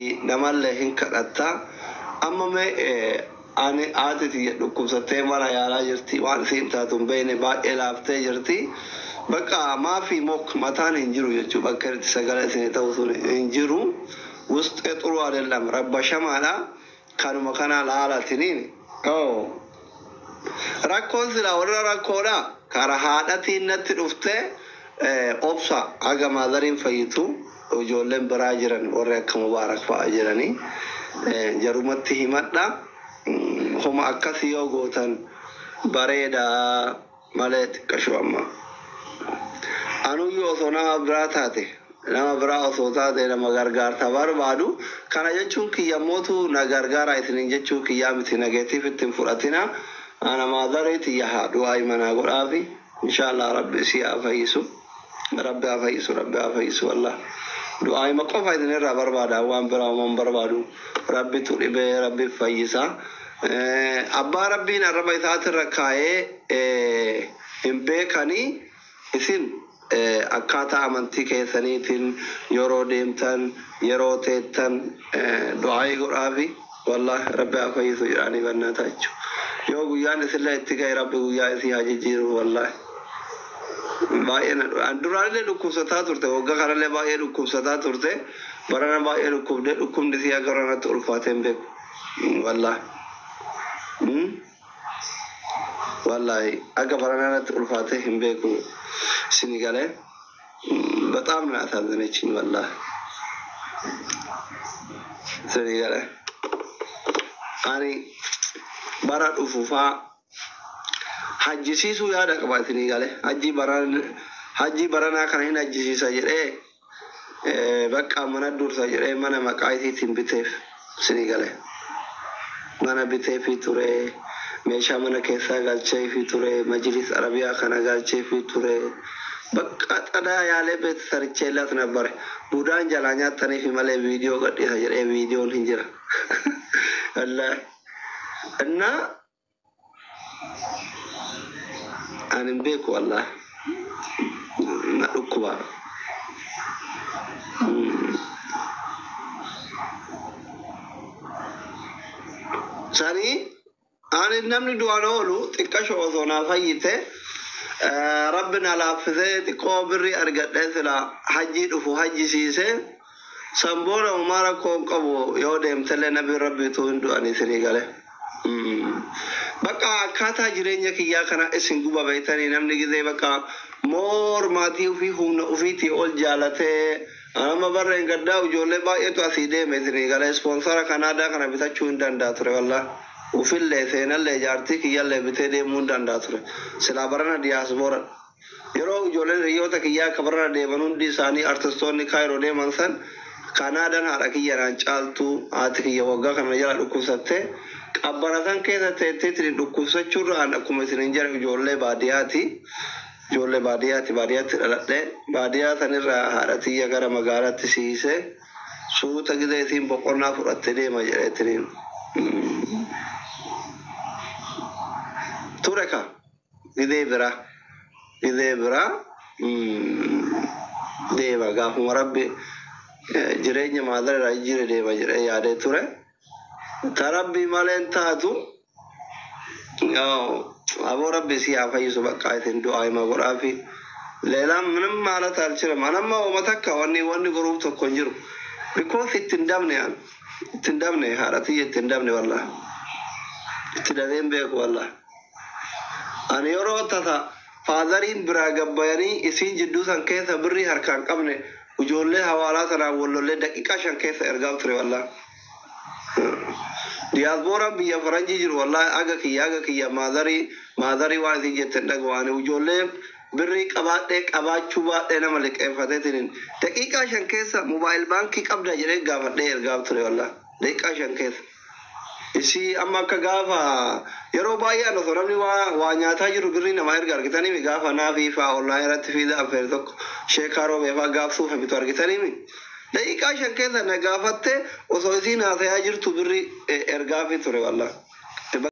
Namallee hin kadhatta. Amma mee ani haati tiyya dhukkubsattee mana yaalaa jirti, waan isiin taatu hin beekne, baay'ee laaftee jirti. Bakka maafi mok mataan hin jiru jechuu, bakka itti sagalee isin ta'u sun hin jiru. ውስጤ ጥሩ አይደለም፣ ረበሸማadha. Kanuma kana laalatiniin rakkoon sila warra rakkoodha kara haadhatiin natti dhufte. Obsa haga maadariin fayyitu ijoolleen biraa jiran, warri akka Mubaarak fa'a jiranii, jarumatti himadha. Homa akkasii yoo gootan bareedaa malee xiqqashu. Amma anuyyuu osoo nama biraa taate, nama biraa osoo taate, nama gargaarsa barbaadu kana jechuun kiyyamootu na gargaara isinin jechuu kiyyaa miti, nageetiif ittiin fudhatina. Ana maadarii tiyya haa du'aa manaa godhaafi. Inshallah Rabbi si haa fayyisu, Rabbi haa fayyisu, Rabbi haa fayyisu. Wallah du'aa hima qofa isinirraa barbaada, waan biraa waan barbaadu. Rabbitu dhibee, Rabbi fayyisa. Abbaa Rabbiin arraba isaatirra kaayee hin beekanii. Isin akkaataa amantii keessaniitiin yeroo deemtan, yeroo teettan du'aayii godhaafi. Wallah Rabbi haa fayyisu jedhanii bannaata jechuudha. Yoo guyyaan isillee itti ga'e, Rabbi guyyaa isii haa jijjiiru. Wallahi baay'ee duraallee dhukkubsataa turte, waggaa kanallee baay'ee dhukkubsataa turte, barana baay'ee dhukkubde. Dhukkubni isii akka baranatti ulfaatee hin beeku. Wallahi wallahi akka baranatti ulfaatee hin beeku. Isin galee በጣም ነው ያሳዘነችኝ። Wallahi isin galee ani bara dhufu faa hajjisiisuu yaada qaba. Isinii galee hajjii baranaa kana hin hajjisiisa jedhee, bakka mana dursa jedhee mana maqaa isiitiin biteef. Isinii galee mana biteefii ture, meeshaa mana keessaa galcheefii ture, majlis arabiyaa kana galcheefii ture. Bakka xadaa yaalee beet sarcheellas nabbare. Budaan jalaa nyaattaniifi malee viidiyoo gadhiisa jedhee viidiyoon hin jira. Wallaahi እና ani hin beeku, wallahi na dhukkuba. Sanii ani namni du'aan oolu xiqqasho osoo naa fayyite, Rabbi na laaffisee xiqqoo birrii argadhee sila hajjii dhufu hajjisiise. San booda homaa rakkoo hin qabu. Yoo deemtellee nabi Rabbiitu hin du'anii isinii gale. Bakka akkaataa jireenya kiyyaa kana isin guba beeytanii, namni gizee bakka moor maatii ofii humna ofiitii ol jaalatee. Amma barreen gaddaa ijoollee baay'eetu asii deeme isinii galee. Ispoonsara Kanaadaa kana bitachuu hin danda'a ture. Wallah ufillee seenallee jaartii kiyyallee bitee deemuu hin danda'a ture silaa barana diyaasboora. Yeroo ijoolleen hiriyoota kiyyaa akka barana deeman hundi isaanii artistoonni Kaayiroo deeman san, Kanaadaan haadha kiyya naan caaltuu, haati kiyya waggaa kana jala dhukkubsattee qabbana san keessa teetteetiin dhukkubsachuurra. An akkuma isinin jedhe ijoollee baadiyyaati. Ijoollee baadiyyaati, baadiyyaatti dhaladhe. Baadiyyaa sanirraa haadha tiyya gara magaalaatti siisee suuta gizee isiin boqonnaa fudhattee deema jedheetiniin. Ture ka gizee biraa deema, gaafuma Rabbi jireenya maadarraa jijjiire deema jedhee yaadee ture. Ta Rabbi maleen taatu. Aboo Rabbi si haa fayyisu. Bakka isin du'aa hima godhaafi. ሌላ ምንም ማለት አልችልም። Anamma oma takka wanni goruuf tokko hin jiru. Because itti hin dabne, an itti hin dabne, haadha tiyya itti hin dabne, wallah itti dabeen beeku. Wallah ani yeroo tasa faadariin biraa gabbayanii isiin jidduu san keessa birrii harkaan qabne, ijoollee hawaalaa sanaan wallollee daqiiqaa 5 keessa ergaa ture. Wallah diyaaspooraan biyya faranjii jiru, wallahi aga kiyya maadarii waan isin jetten dhaga'anii ijoollee birrii qabaadhee qabaachuu baadhee nama liqeeffateetiin daqiiqaa 5 keessa mobile baankii qabda jedhee gaafadhee ergaa ture. Wallah daqiiqaa 5 keessa. Isii amma akka gaafa yeroo baay'ee osoo namni waa nyaataa jiru birrii namaa erga argitanii, gaafa naafii fa'aa online irratti fiida affeere tokko sheekaa roobee fa'aa gaafsuuf bitu argitanii, daqiiqaa 5 keessa na gaafatte osoo isiin haasayaa jirtu birrii ergaafii ture wallah.